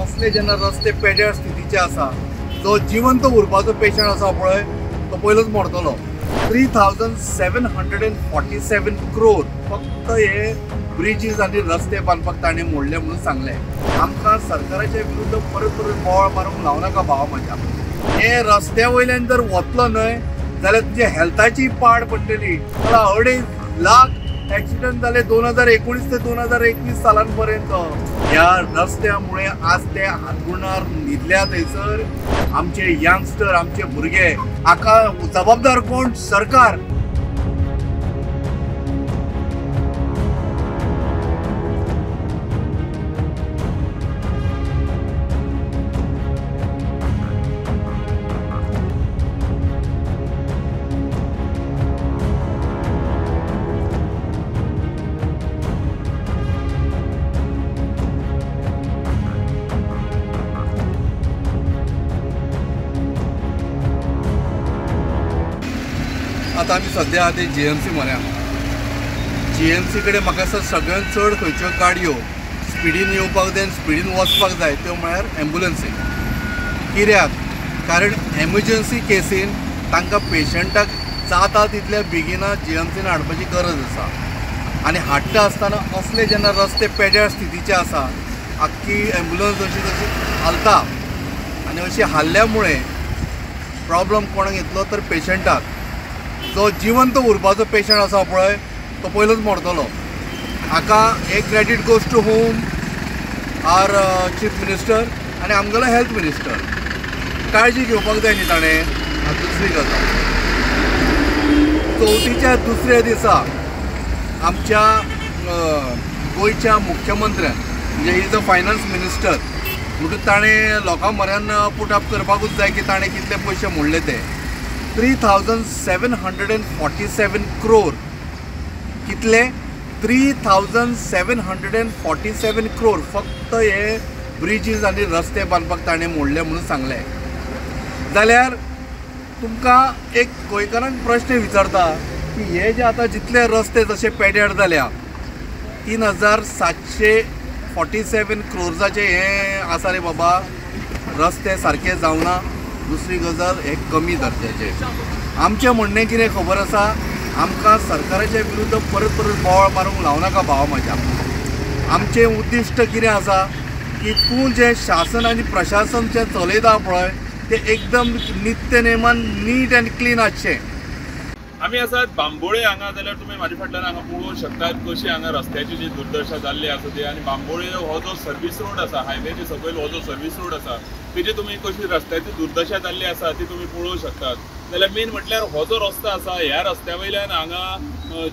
असले जेन्ना रस्ते पेड्यार स्थितीचे आसा, जो जिवंत उरपाचो पेशंट आसा पळय तो पयलोच मरतलो. 3747 क्रोर फक्त हे ब्रिजीस आनी रस्ते बांदपाक ताणें मोडले म्हणून सांगलें. आमकां सरकाराच्या विरुद्ध परत परत बोवाळ मारूंक लावं नाका भावा म्हज्या. हे रस्त्या वयल्यान जर वतलो न्हय जाल्यार तुज्या हेल्थाची पाड पडटली. 2.5 लाख एक्सिडंट जाले 2019 ते 2021 सालां पर्यंत. ह्या रस्त्यामुळे आज ते हातरुणार न्हिदल्या थंयसर आमचे यंगस्टर, आमचे भुरगे. हाका जबाबदार कोण? सरकार. आतां आमी सद्या आहा ते GMC म्हऱ्या. GMC कडेन म्हाका दिसता सगळ्यांत चड खंयच्यो गाडयो स्पिडीन येवपाक जाय आनी स्पिडीन वचपाक जाय त्यो म्हळ्यार एम्बुलन्सी. कित्याक? कारण एमर्जन्सी केसीन तांकां पेशंटाक जाता तितल्या बेगिना GMCन हाडपाची गरज आसा. आनी हाडटा आसतना असले जेन्ना रस्ते पेड्यार स्थितीचे आसा, आख्खी एम्बुलन्स अशी तशी हालता आनी अशी हाल्ल्या मुळे प्रॉब्लम कोणाक येतलो तर पेशंटाक. जो जिवंत उरपाचो पेशंट आसा पळय तो पयलोच मरतलो. हाका एक credit goes to whom? Our chief minister आनी आमगेलो हेल्थ मिनिस्टर. काळजी घेवपाक जाय न्ही ताणें. दुसरी गजाल, चवथीच्या दुसऱ्या दिसा आमच्या गोंयच्या मुख्यमंत्र्यान, म्हणजे is a finance minister, म्हणटूच ताणें लोकां म्हऱ्यान पुट अप करपाकूच जाय की ताणें कितले पयशे मोडले ते. 3747 क्रोर. कितले? 3747 क्रोर फक्त हे ब्रिजीस आनी रस्ते बांदपाक ताणें मोडले म्हणून सांगलें. जाल्यार तुमकां एक गोंयकारांक प्रश्न विचारता की हे जे आतां जितले रस्ते जशे पेड्यार जाल्या 3747 क्रोर्साचे हे आसा रे बाबा, रस्ते सारके जावना. दुसरी गजाल, हे कमी दर्जाचे. आमचें म्हणणें कितें खबर आसा? आमकां सरकाराच्या विरुद्ध परत परत बोवाळ मारूंक लावं नाका भावा म्हज्या. आमचें उद्दिश्ट कितें आसा की तूं जें शासन आनी प्रशासन जें चलयता पळय तें एकदम नित्य नेमान नीट आनी क्लीन आसचें. आमी आसात बांबोळे हांगा, जाल्यार तुमी म्हाजे फाटल्यान हांगा पळोवंक शकतात कशी हांगा रस्त्याची जी दुर्दशा जाल्ली आसा ती. आनी बांबोळे हो जो सर्वीस रोड आसा, हायवेचे सकयल हो जो सर्वीस रोड आसा तेजी तुमी कशी रस्त्याची दुर्दशा जाल्ली आसा ती तुमी पळोवंक शकतात. जाल्यार मेन म्हटल्यार हो जो रस्तो आसा ह्या रस्त्या वयल्यान हांगा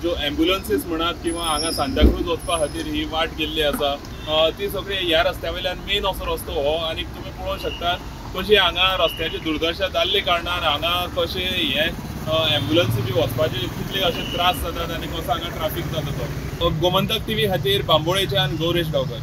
ज्यो एम्बुलन्सीस म्हणात किंवा हांगा सांताक्रूज वचपा खातीर ही वाट गेल्ली आसा ती सगळी ह्या रस्त्या वयल्यान मेन असो रस्तो हो. आनी तुमी पळोवंक शकतात कशी हांगा रस्त्याची दुर्दशा जाल्ले कारणान हांगा कशें हें एम्बुलन्सी बी वचपाचे कितले अशे त्रास जातात आनी कसो हांगा ट्राफीक जाता तो. गोमंतक टीव्ही खातीर बांबोळेच्यान गौरेश गांवकर.